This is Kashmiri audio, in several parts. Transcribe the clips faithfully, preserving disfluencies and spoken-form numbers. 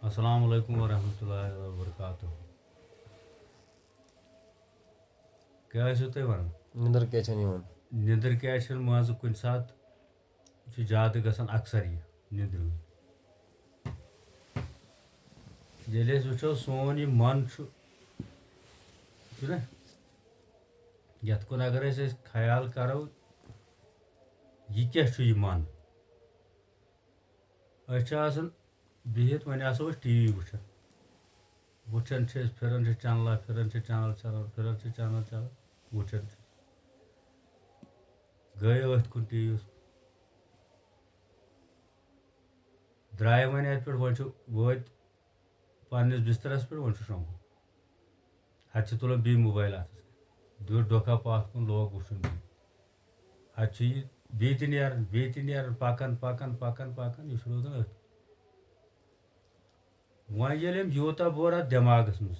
السلام علیکم ورحمۃ اللہ وبرکاتہ۔ کیٛاہ ٲسِو تُہۍ وَنان؟ نِندٕر کیٛازِ چھَنہٕ یِوان؟ نِندٕر کیٛازِ چھَنہٕ مان ژٕ کُنہِ ساتہٕ، یہِ چھُ زیادٕ گژھان اکثر یہِ نِندرِ ہُنٛد۔ ییٚلہِ أسۍ وٕچھو سون یہِ من چھُ، چھُنہ، یَتھ کُن اگر أسۍ أسۍ خیال کَرو، یہِ کیٛاہ چھُ یہِ من؟ أسۍ چھِ آسان بِہِتھ، وۄنۍ آسو أسۍ ٹی وی وٕچھان۔ وٕچھان چھِ أسۍ، پھِران چھِ چَنلہ، پھِران چھِ چَنَل، چَنَل، پھِران چھِ چَنَل، چَنَل، وٕچھان چھِ۔ گٔے أتھۍ کُن ٹی وی یَس۔ درٛاے وۄنۍ اَتہِ پٮ۪ٹھ، وۄنۍ چھِ وٲتۍ پنٛنِس بِستَرَس پٮ۪ٹھ، وۄنۍ چھُ شۄنٛگُن۔ اَتہِ چھِ تُلان بیٚیہِ موبایل اَتھَس کٮ۪تھ۔ دیُت ڈۄکھا پَتھ کُن، لوگ وٕچھُن بیٚیہِ۔ اَتہِ چھُ یہِ بیٚیہِ تہِ نیران، بیٚیہِ تہِ نیران، پَکان، پَکان، پَکان، پَکان، یہِ چھُ روزان أتھۍ۔ وۄنۍ ییٚلہِ أمۍ یوٗتاہ بوٚر اَتھ دٮ۪ماغَس منٛز،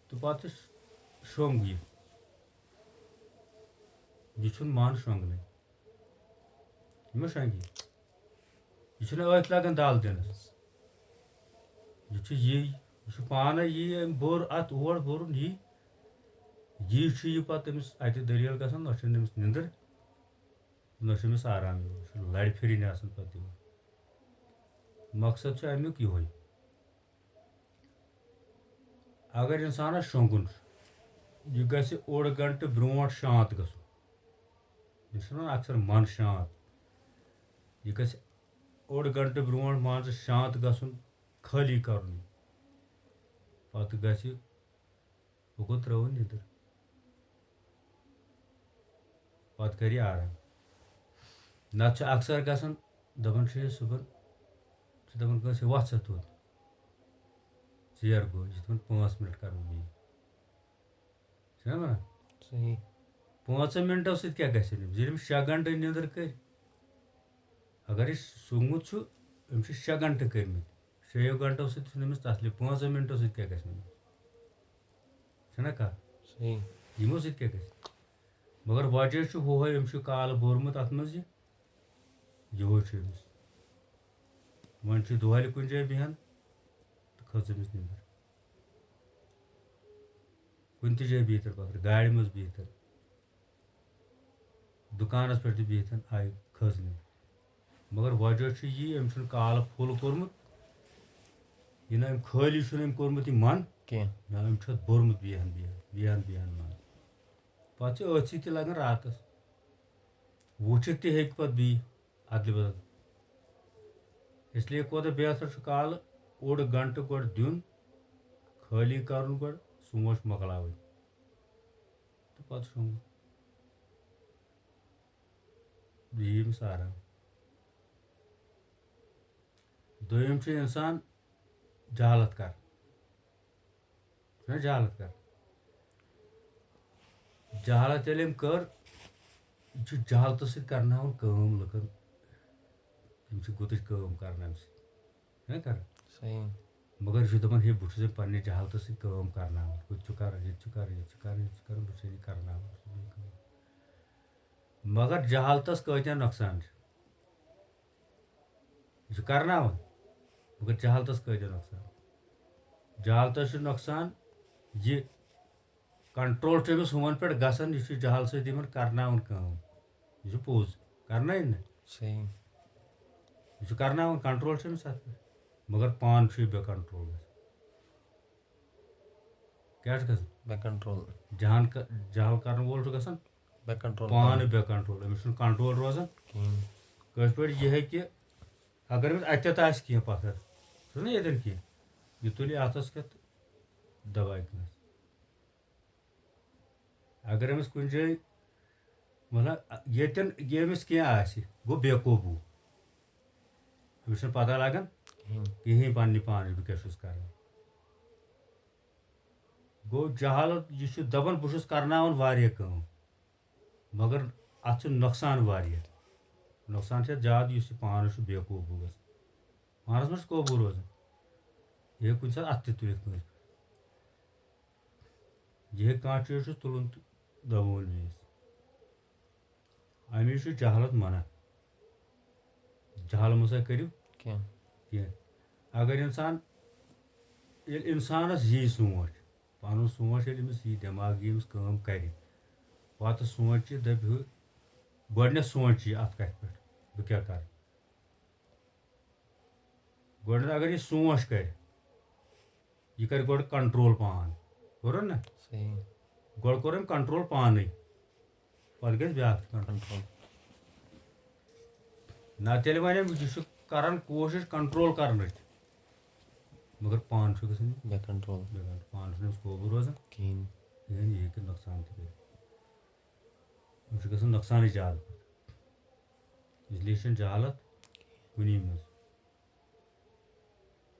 تہٕ پَتہٕ ش-، شۄنٛگ یہِ۔ یہِ چھُنہٕ من شۄنٛگنٕے۔ یہِ ما شۄنٛگہِ؟ یہِ چھُنہٕ أتھۍ لَگان دَل دِنَس۔ یہِ چھُ یی، یہِ چھُ پانَے یی، أمۍ بوٚر اَتھ اور بوٚرُن یی۔ یی چھُ یہِ پَتہٕ تٔمِس اَتہِ دٔلیٖل گژھان، نہ چھُنہٕ أمِس نِندٕر، نہ چھُ أمِس آرام یِوان، یہِ چھُ لَرِ پھِرِنۍ آسان پَتہٕ یِوان۔ مقصد چھُ اَمیُک یِہوٚے۔ اگر اِنسانَس شۄنٛگُن چھُ، یہِ گژھِ اوٚڑ گھنٹہٕ برونٛٹھ شانت گژھُن۔ یہِ چھُنہ اکثر من شانت۔ یہِ گژھِ اوٚڑ گھنٹہٕ برونٛٹھ مان ژٕ شانت گژھُن، خٲلی کَرُن۔ پَتہٕ گژھِ ہُہ گوٚو ترٛٲوٕنۍ نِدٕر۔ پَتہٕ کَرِ یہِ آرام۔ نَتہٕ چھُ اکثر گژھان، دَپان چھُ یہِ صُبحن، چھِ دَپان کٲنٛسہِ، "وۄتھ سا توٚت، ژیر گوٚو، یہِ چھِ دَپان پانٛژھ مِنٹ کَرٕ بہٕ بیٚیہِ۔" چھِنہ وَنان؟ صحیح۔ پانٛژَن مِنٹَو سۭتۍ کیٛاہ گژھِ أمِس؟ ییٚلہِ أمِس شےٚ گھنٹہٕ نِندٕر کٔرۍ، اگر یہِ سوٗنٛگمُت چھُ، أمِس چھِ شےٚ گھنٹہٕ کٔرمٕتۍ، شیٚیو گھنٹو سۭتۍ چھُنہٕ أمِس تسلی، پانٛژو مِنٹو سۭتۍ کیٛاہ گژھِ أمِس؟ چھَنہ کَتھ؟ صحیح۔ یِمو سۭتۍ کیٛاہ گژھِ؟ مگر وجہ چھُ ہُہے، أمۍ چھُ کالہٕ بوٚرمُت اَتھ منٛز یہِ، یِہوے چھُ أمِس۔ وۄنۍ چھُ دۄہلہِ کُنہِ جایہِ بیٚہن تہٕ کھٔژ أمِس نِندٕر۔ کُنہِ تہِ جایہِ بِہتھ پَتھر، گاڑِ منٛز بِہتھ، دُکانَس پٮ۪ٹھ تہِ بِہتھ آیہِ کھٔژ نِندٕر۔ مگر وجہ چھُ یی، أمۍ چھُنہٕ کالہٕ فُل کوٚرمُت، یہِ نہ أمۍ خٲلی چھُنہٕ أمۍ کوٚرمُت یہِ من کینٛہہ۔ نہ أمۍ چھُ اَتھ بوٚرمُت بیٚہن بیٚہن، بیٚہن بیٚہن من۔ پَتہٕ چھِ أتھۍ سۭتۍ تہِ لَگان راتَس۔ وٕچھِتھ تہِ ہیٚکہِ پَتہٕ بیٚیہِ اَدلہِ بدل۔ اس لیے کوتاہ بہتر چھُ کالہٕ اوٚڑ گھنٹہٕ گۄڈٕ دیُن، خٲلی کَرُن گۄڈٕ، سونٛچ مۄکلاوٕنۍ۔ تہٕ پَتہٕ شۄنٛگُن۔ یہِ یی أمِس آرام۔ دوٚیِم چھُ اِنسان جہالت کَران۔ چھُنہ جہالت کَران؟ جہالت ییٚلہِ أمۍ کٔر، یہِ چھُ جہالتہٕ سۭتۍ کَرناوان کٲم لُکَن۔ تِم چھِ گُتٕج کٲم کَران اَمہِ سۭتۍ۔ چھُنہ کَران؟ صحیح۔ مگر یہِ چھُ دَپان، "ہے، بہٕ چھُس أمۍ پنٛنہِ جہالتہٕ سۭتۍ کٲم کَرناوان۔ ہُہ تہِ چھُ کَران، یہِ تہِ چھُ کَران، یہِ تہِ چھُ کَران، یہِ تہِ چھُ کَران، بہٕ چھُس یہِ کَرناوان، بہٕ چھُس یہِ کَران۔" مگر جہالتَس کۭتیٛاہ نۄقصان چھِ۔ یہِ چھُ کرناوان، مگر جہالتس کۭتیاہ نۄقصان۔ جہالتس چھُ نۄقصان یہِ، کنٹرول چھُ أمِس ہُمن پٮ۪ٹھ گژھان، یہِ چھُ جہل سۭتۍ یِمن کرناوان کٲم۔ یہِ چھُ پوٚز، کرناوِ نہٕ؟ صحیح۔ یہِ چھُ کرناوان، کنٹرول چھُ أمِس اتھ پٮ۪ٹھ، مگر پانہٕ چھُ یہِ بے کنٹرول گژھان۔ کیٛاہ چھُ گژھان؟ بے کنٹرول۔ جہان ک-، جہل کرن وول چھُ گژھان بے کنٹرول۔ پانہٕ بے کنٹرول، أمِس چھُنہٕ کنٹرول روزان۔ کِہیٖنۍ۔ کٲشِر پٲٹھۍ یہِ ہیٚکہِ، اگر أمِس اَتٮ۪تھ آسہِ کینٛہہ پَتھر، چھُنہ ییٚتٮ۪ن کینٛہہ، یہِ تُلہِ اَتھَس کٮ۪تھ، دَبایہِ کٲنٛسہِ۔ اگر أمِس کُنہِ جایہِ، مطلب، ییٚتٮ۪ن یہِ أمِس کینٛہہ آسہِ، گوٚو بے قوبوٗ۔ أمِس چھَنہٕ پَتہ لَگان کِہیٖنۍ۔ کِہیٖنۍ پنٛنہِ پانَس، بہٕ کیٛاہ چھُس کَران۔ گوٚو جہالت، یہِ چھُ دَپان، بہٕ چھُس کَرناوان واریاہ کٲم، مگر اَتھ چھُ نۄقصان واریاہ۔ نۄقصان چھُ اَتھ زیادٕ، یُس یہِ پانَس چھُ بے قوبوٗ گژھان۔ پانَس منٛز چھُ قوبوٗ روزان۔ یہِ ہیٚکہِ کُنہِ ساتہٕ اَتھٕ تہِ تُلِتھ کٲنٛسہِ۔ یہِ ہیٚکہِ کانٛہہ چیٖز چھُ تُلُن تہٕ دَبوُن بیٚیِس۔ اَمی چھُ جہالت منع۔ جہل مہ سا کٔرِو کینٛہہ۔ کینٛہہ۔ اگر انسان، ییٚلہِ انسانس یی سونٛچ، پنُن سونٛچ ییٚلہِ أمِس یی، دٮ۪ماغ یی أمِس کٲم کرِ، پتہٕ سونٛچہِ، دپہِ ہُہ، گۄڈٕنٮ۪تھ سونٛچہِ یہِ اتھ کتھِ پٮ۪ٹھ، بہٕ کیٛاہ کرٕ۔ گۄڈٕنٮ۪تھ اگر یہِ سونٛچ کرِ، یہِ کرِ گۄڈٕ کنٹرول پان، کوٚرُن نا؟ صحیح۔ گۄڈٕ کوٚر أمۍ کنٹرول پانے، پتہٕ گژھِ بیٛاکھ تہِ کنٹرول۔ کنٹرول۔ نتہٕ ییٚلہِ وۄنۍ أمۍ یہِ چھُ کران کوٗشش کنٹرول کرنٕچ، مگر پانہٕ چھُ گژھان یہِ بے کنٹرول۔ بے کنٹرول، پانہٕ چھُنہٕ أمِس قوبوٗ روزان کِہیٖنۍ۔ کِہیٖنۍ، یہِ ہیٚکہِ نۄقصان تہِ کٔرِتھ۔ أمِس چھُ گژھان نۄقصانٕے زیادٕ۔ اس لیے چھُنہٕ جہالت کُنی منٛز۔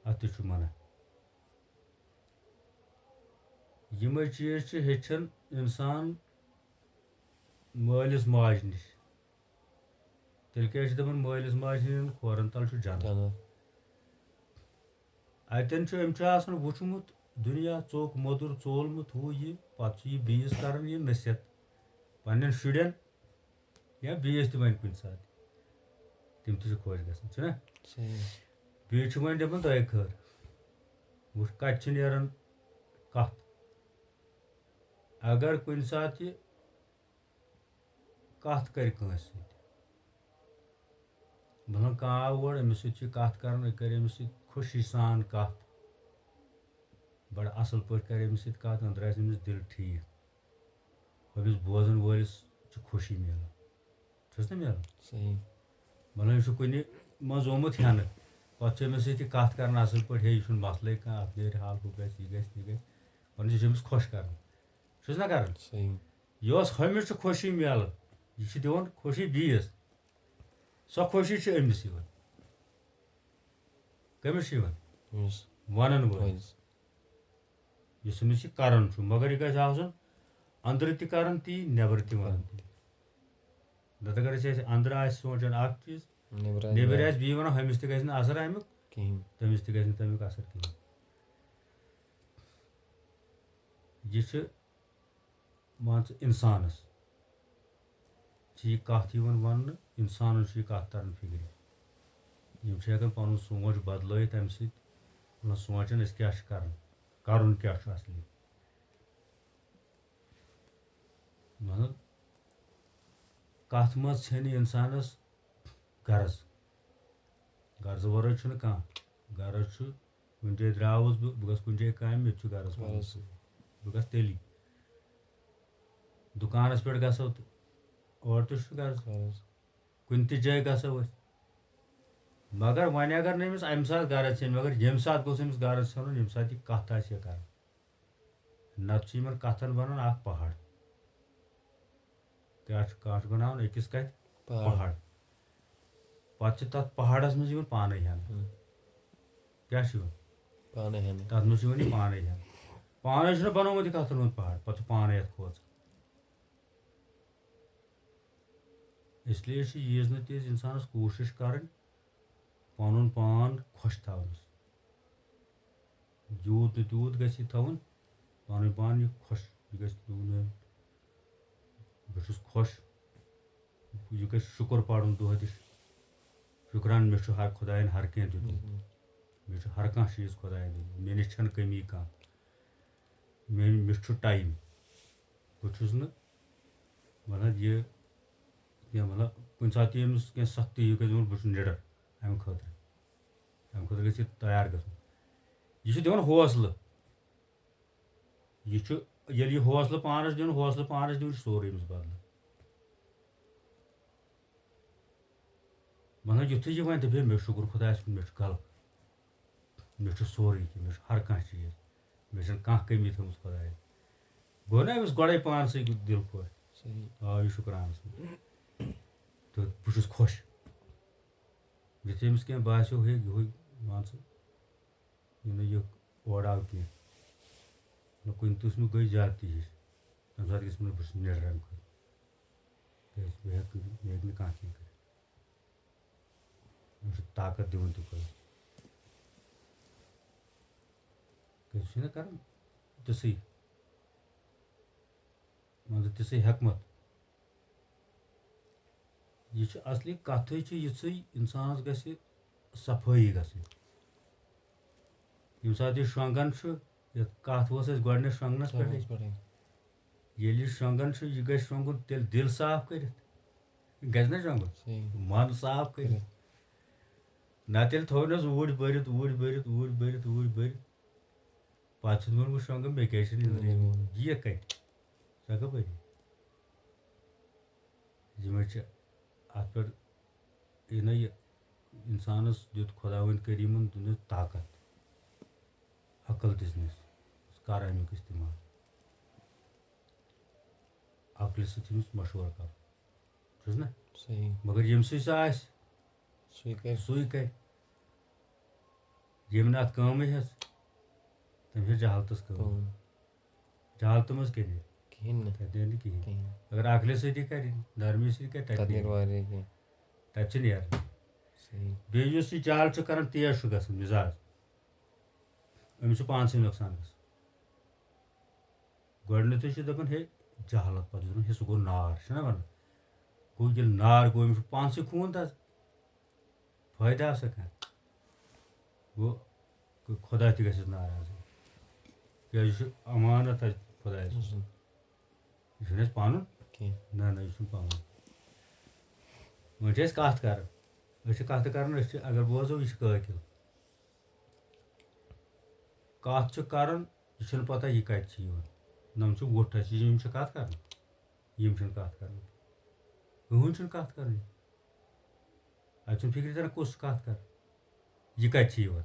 اتھ تہِ چھُ منع۔ یِمے چیٖز چھِ ہیٚچھان انسان مٲلِس ماجہِ نِش۔ تیٚلہِ کیٛاہ چھِ دَپان، مٲلِس ماجہِ ہٕنٛدٮ۪ن کھورَن تَل چھُ جنت۔ جنت۔ اَتٮ۪ن چھُ، أمۍ چھُ آسان وُچھمُت دُنیا ژوٚک موٚدُر ژولمُت ہُہ یہِ، پَتہٕ چھُ یہِ بیٚیِس کَران یہِ نصیحت پنٛنٮ۪ن شُرٮ۪ن یا بیٚیِس تہِ وۄنۍ کُنہِ ساتہٕ۔ تِم تہِ چھِ خۄش گژھان، چھُنہ؟ صحیح۔ بیٚیہِ چھُ وۄنۍ دَپان دۄیہِ خٲر، وٕچھ کَتہِ چھِ نیران کَتھ۔ اگر کُنہِ ساتہٕ یہِ کَتھ کَرِ کٲنٛسہِ سۭتۍ، مطلب کانٛہہ آو اور، أمِس سۭتۍ چھِ کَتھ کَران، یہِ کَرِ أمِس سۭتۍ خوشی سان کَتھ، بَڑٕ اَصٕل پٲٹھۍ کَرِ أمِس سۭتۍ کَتھ، أنٛدرٕ آسہِ أمِس دِل ٹھیٖک، ہُمِس بوزَن وٲلِس چھِ خوشی میلان، چھُس نہ میلان؟ صحیح۔ مطلب یہِ چھُ کُنہِ منٛز آمُت ہٮ۪نہٕ، پَتہٕ چھُ أمِس سۭتۍ یہِ کَتھ کَران اَصٕل پٲٹھۍ، ہے یہِ چھُنہٕ مَسلَے کانٛہہ، اَتھ نیرِ حال، ہُہ گژھِ، یہِ گژھِ، یہِ گژھِ، وَنان یہِ چھُ أمِس خۄش کَران، چھُس نہ کَران؟ صحیح۔ یۄس ہُمِس چھِ خوشی میلان، یہِ چھِ دِوان خوشی بیٚیِس۔ سۄ خوشی چھِ أمِس یِوان۔ کٔمِس چھِ یِوان؟ یُس وَنَن وٲلِس۔ وٲلِس۔ یُس أمِس یہِ کَران چھُ، مگر یہِ گژھِ آسُن أنٛدرٕ تہِ کَران تی، نٮ۪برٕ تہِ وَنان تی۔ نَتہٕ اگر أسۍ اَسہِ أنٛدرٕ آسہِ سونٛچان اَکھ چیٖز، نیٚبرٕ آسہِ نیٚبرٕ بیٛاکھ۔ آسہِ بیٚیہِ وَنان، ہُمِس تہِ گژھِ نہٕ اَثر اَمیُک، کِہیٖنۍ۔ تٔمِس تہِ گژھِ نہٕ تَمیُک اَثر کِہیٖنۍ۔ یہِ چھِ مان ژٕ اِنسانَس چھِ یہِ کَتھ یِوان وَننہٕ، اِنسانَن چھُ یہِ کَتھ تَران فِکرِ۔ یِم چھِ ہٮ۪کان پَنُن سونٛچ بَدلٲیِتھ اَمہِ سۭتۍ، مطلب سونٛچان أسۍ کیٛاہ چھِ کَران، کَرُن کیٛاہ چھُ اَصلی۔ مطلب کَتھ منٛز ژھیٚنہِ اِنسانَس غرض، غرضہٕ وَرٲے چھُنہٕ کانٛہہ۔ غرض چھُ کُنہِ جایہِ درٛاوُس بہٕ، بہٕ گژھٕ کُنہِ جایہِ کامہِ، مےٚ تہِ چھُ غرض پَنُن۔ غرض۔ بہٕ گژھٕ تیٚلی۔ دُکانَس پٮ۪ٹھ گژھو تہٕ اورٕ تہِ چھُ غرض۔ غرض۔ کُنہِ تہِ جایہِ گژھو أسۍ۔ مگر وۄنۍ اگر نہٕ أمِس اَمہِ ساتہٕ غرض ژھیٚنہِ، مگر ییٚمہِ ساتہٕ گوٚژھ أمِس غرض ژھیٚنُن، ییٚمہِ ساتہٕ یہِ کَتھ آسہِ یا کَرٕنۍ۔ نَتہٕ چھُ یِمَن کَتھَن بَنان اَکھ پہاڑ۔ کیٛاہ چھُ، کانٛہہ چھُ بَناوان أکِس کَتھِ پہاڑ۔ پہاڑ۔ پَتہٕ چھِ تَتھ پہاڑَس منٛز یِوان پانَے ہٮ۪نہٕ۔ ہُم۔ کیٛاہ چھُ یِوان؟ پانَے ہٮ۪نہٕ۔ تَتھ منٛز چھُ یِوان یہِ پانَے ہٮ۪نہٕ۔ پانَے چھُنہٕ بَنومُت یہِ کَتھَن ہُنٛد پہاڑ، پَتہٕ چھُ پانَے یَتھ کھوژان۔ اس لیے چھِ ییٖژ نہٕ تیٖژ اِنسانَس کوٗشِش کَرٕنۍ پَنُن پان خۄش تھاونَس۔ یوٗت نہٕ تیوٗت گژھِ یہِ تھاوُن پَنُن پان یہِ خۄش، یہِ گژھِ دُنیا، بہٕ چھُس خۄش، یہِ گژھِ شُکُر پَرُن دۄہَے تہِ، شُکران مےٚ چھُ ہر خۄدایَن ہر کینٛہہ دیُتمُت، مےٚ چھُ ہر کانٛہہ چیٖز خۄدایَن دیُتمُت، مےٚ نِش چھَنہٕ کٔمی کانٛہہ، مےٚ مےٚ چھُ ٹایم، بہٕ چھُس نہٕ مطلب یہِ کینٛہہ، مطلب کُنہِ ساتہٕ تہِ ییٚمِس کینٛہہ سختی یہِ گژھِ وَنُن، بہٕ چھُس نِڈَر اَمہِ خٲطرٕ، اَمہِ خٲطرٕ گژھِ یہِ تیار گژھُن۔ یہِ چھُ دِوان حوصلہٕ، یہِ چھُ، ییٚلہِ یہِ حوصلہٕ پانَس دیُن، حوصلہٕ پانَس دیُن، یہِ چھُ سورُے أمِس بدلہٕ۔ مطلب یُتھُے یہِ وَنہِ، دَپہِ ہے، مےٚ چھُ شُکُر خۄدایَس کُن، مےٚ چھُ غلط، مےٚ چھُ سورُے کینٛہہ، مےٚ چھُ ہر کانٛہہ چیٖز، مےٚ چھَنہٕ کانٛہہ کٔمی تھٲومٕژ خۄدایَن۔ گوٚو نا أمِس گۄڈَے پانسٕے دِل خۄش؟ صحیح۔ آ، یہِ شُکرانَس منٛز۔ تہٕ بہٕ چھُس خۄش۔ یُتھُے أمِس کینٛہہ باسیو، ہے، یِہوٚے، مان ژٕ، یہِ نہٕ یہِ اورٕ آو کینٛہہ، نہ کُنہِ قٕسمہٕ گٔے زیادتی ہِش، تَمہِ ساتہٕ گژھِ مےٚ، بہٕ چھُس نِڈَر اَمہِ خٲطرٕ، کیٛازِ بہٕ ہٮ۪کہٕ، مےٚ ہیٚکہِ نہٕ کانٛہہ کینٛہہ کٔرِتھ۔ أمِس چھُ طاقت دِوان تہِ خۄدا۔ کیٛازِ سُہ چھُنہ کران تِژھٕے، مان ژٕ، تِژھٕے حکمت۔ یہِ چھُ اصلی کتھٕے چھِ یِژھٕے، انسانس گژھِ صفٲیی گژھٕنۍ۔ ییٚمہِ ساتہٕ یہِ شۄنٛگان چھُ، یَتھ کَتھ اوس اَسہِ گۄڈٕنٮ۪تھ شۄنٛگنَس پٮ۪ٹھٕے، شۄنٛگنَس پٮ۪ٹھٕے۔ ییٚلہِ یہِ شۄنٛگان چھُ، یہِ گژھِ شۄنٛگُن تیٚلہِ دِل صاف کٔرِتھ۔ یہِ گژھِ نہ شۄنٛگُن؟ صحیح۔ من صاف کٔرِتھ۔ نَتہٕ تیٚلہِ تھوٚونَس اوٗرۍ بٔرِتھ، اوٗرۍ بٔرِتھ، اوٗرۍ بٔرِتھ، اوٗرۍ بٔرِتھ۔ پَتہٕ چھُس وَنان، بہٕ شۄنٛگہٕ، مےٚ کیٛازِ چھِنہٕ نیٚنٛدرٕے یِوان؟ یہِ کَتہِ؟ سۄ کَپٲرۍ؟ یِمَے چھِ اَتھ پٮ۪ٹھ، یہِ نہ یہِ اِنسانَس دیُت خۄداوَندِ کٔریٖمَن، دیُتنَس طاقت، عقل دِژنَس، کَر اَمیُک استعمال۔ عقلہِ سۭتۍ چھُ أمِس مشورٕ کَرُن، چھُس نہ؟ صحیح۔ مگر ییٚمہِ سۭتۍ سُہ آسہِ، سُے کرِ۔ سُے کرِ۔ ییٚمۍ نہٕ اَتھ کٲمٕے ہیٚژ، تٔمۍ ہیٚژ جہالتَس کٲم۔ کٲم۔ جہالتہٕ منٛز کیٛاہ نیرِ؟ کِہیٖنۍ نہٕ۔ تَتہِ نیرِ نہٕ کِہیٖنۍ۔ کِہیٖنۍ۔ اگر عقلہِ سۭتی کرِ، نرمی سۭتۍ کرِ، تَتہِ تَتہِ نیرِ نیرِ۔ واریاہ کینٛہہ۔ تَتہِ چھِ نیران۔ صحیح۔ بیٚیہِ یُس یہِ جہل چھُ کران، تیز چھُ گژھان مِزاج۔ أمِس چھُ پانسٕے نۄقصان گژھان۔ گۄڈٕنیتھٕے چھُ دَپان، ہے، جہالت، پَتہٕ چھُ دَپان، ہے، سُہ گوٚو نار، چھُنہ وَنان؟ گوٚو ییٚلہِ نار گوٚو، أمِس چھُ پانسٕے خوٗن تَتھ۔ فٲیدٕ آسا کانٛہہ؟ گوٚو، خۄدا تہِ گژھٮ۪س ناراض۔ کیٛازِ یہِ چھُ اَمانت اَتہِ خۄدایَس۔ اَہَن۔ یہِ چھُنہٕ اَسہِ پَنُن۔ کینٛہہ۔ نہ، نہ، یہِ چھُنہٕ پَنُن۔ وۄنۍ چھِ أسۍ کَتھ کَران۔ أسۍ چھِ کَتھ کَران، أسۍ چھِ، اگر بوزو، یہِ چھُ قٲتِل۔ کَتھ چھِ کَران، یہِ چھُنہٕ پَتہ یہِ کَتہِ چھِ یِوان۔ نہ، یِم چھِ وُٹھ اَسہِ، یِم چھِ کَتھ کَران۔ یِم چھِنہٕ کَتھ کَران۔ کٕہٕنۍ چھُنہٕ کَتھ کَران۔ اَتہِ چھُنہٕ فِکرِ تَران، کُس کَتھ کَرِ۔ یہِ کَتہِ چھِ یِوان۔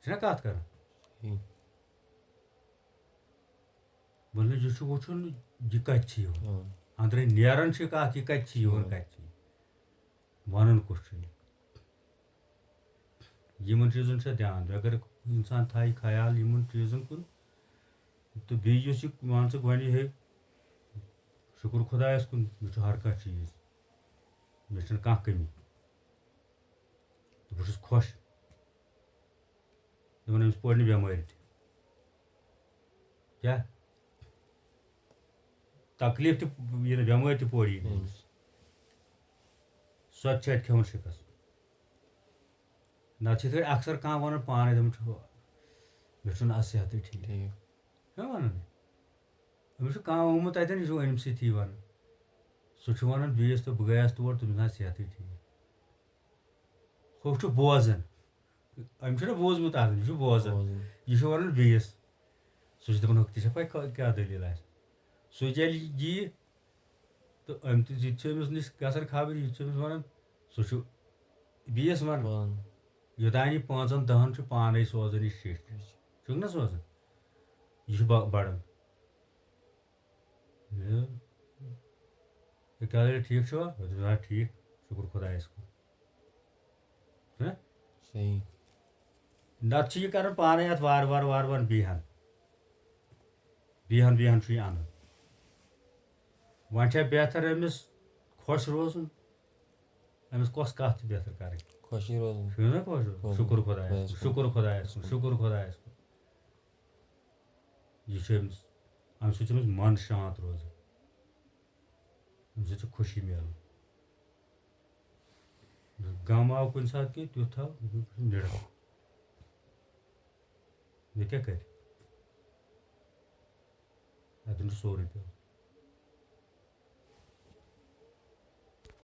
چھِنہ کَتھ کَران؟ صحیح۔ مطلب، یہِ چھُ وٕچھُن، یہِ کَتہِ چھِ یِوان۔ اۭں۔ أنٛدرَے نیران چھِ کَتھ، یہِ کَتہِ چھِ یِوان، اۭں۔ کَتہِ چھِ یِوان۔ وَنان کُس چھُ یہِ؟ یِمَن چیٖزَن چھا دھیان دیُن؟ اگر اِنسان تھایہِ خیال یِمَن چیٖزَن کُن، تہٕ بیٚیہِ یُس یہِ، مان ژٕ، وَنہِ ہے، شُکُر خۄدایَس کُن، مےٚ چھُ ہر کانٛہہ چیٖز، مےٚ چھَنہٕ کانٛہہ کٔمی، تہٕ بہٕ چھُس خۄش۔ دَپان، أمِس پورِ نہٕ بٮ۪مٲرۍ تہِ۔ کیٛاہ؟ تکلیٖف تہِ یی نہٕ، بٮ۪مٲرۍ تہِ پورِ یی نہٕ أمِس۔ سۄ تہِ چھِ اَتہِ کھٮ۪وان شِکَس۔ نَتہٕ چھِ یِتھ کٲٹھۍ اَکثر کانٛہہ وَنان پانَے، دَپان چھُ، مےٚ چھُنہٕ اَز صحتٕے ٹھیٖک۔ ٹھیٖک۔ چھُنہ وَنان؟ أمِس چھُ کانٛہہ آمُت اَتٮ۪ن، یہِ چھُ أمۍ سٕے وَنان۔ سُہ چھُ وَنان بیٚیِس، تہٕ بہٕ گٔیاس تور، تٔمِس نہ صحتٕے ٹھیٖک۔ ہُہ چھُ بوزان۔ أمۍ چھُنہ بوٗزمُت آسان، یہِ چھُ بوزان۔ بوزان۔ یہِ چھُ وَنان بیٚیِس۔ سُہ چھُ دَپان، ہُہ تہِ چھےٚ پَے کَ-، کیٛاہ دٔلیٖل آسہِ۔ سُہ ییٚلہِ یی، تہٕ أمۍ تہِ، یہِ تہِ چھُ أمِس نِش گژھان خبر، یہِ تہِ چھُ أمِس وَنان، سُہ چھُ بیٚیِس وَنان۔ وَنان۔ یوٚتام یہِ پانٛژَن دَہَن چھُ پانَے سوزان یہِ شیٚچھ۔ چھُکھ نہ سوزان؟ یہِ چھُ بَ-، بَڑان۔ یہِ، یہِ کیٛاہ دٔلیٖل، ٹھیٖک چھُوا؟ دوٚپُس، آ، ٹھیٖک، شُکُر خۄدایَس کُن۔ چھُنہ؟ صحیح۔ نَتہٕ چھُ یہِ کَران پانَے اَتھ وارٕ وارٕ، وارٕ وارٕ بیٚیہِ ہَن۔ بیٚیہِ ہَن، بیٚیہِ ہَن چھُ یہِ اَنان۔ وۄنۍ چھا بہتر أمِس خۄش روزُن؟ أمِس کۄس کَتھ چھِ بہتر کَرٕنۍ؟ خۄشی روزُن۔ چھُ نہ خۄش روزُن؟ خۄش۔ شُکُر خۄدایَس کُن، خۄدایَس کُن۔ شُکُر خۄدایَس کُن، شُکُر خۄدایَس کُن۔ یہِ چھُ أمِس، اَمہِ سۭتۍ چھُ أمِس من شانت روزان۔ اَمہِ سۭتۍ چھِ خوشی میلان۔ غم آو کُنہِ ساتہٕ کینٛہہ تیُتھ آو، یہِ چھُ نِڑان۔ یہِ کیٛاہ کَرِ؟ اَتٮ۪ن چھُ سورُے پیوٚو۔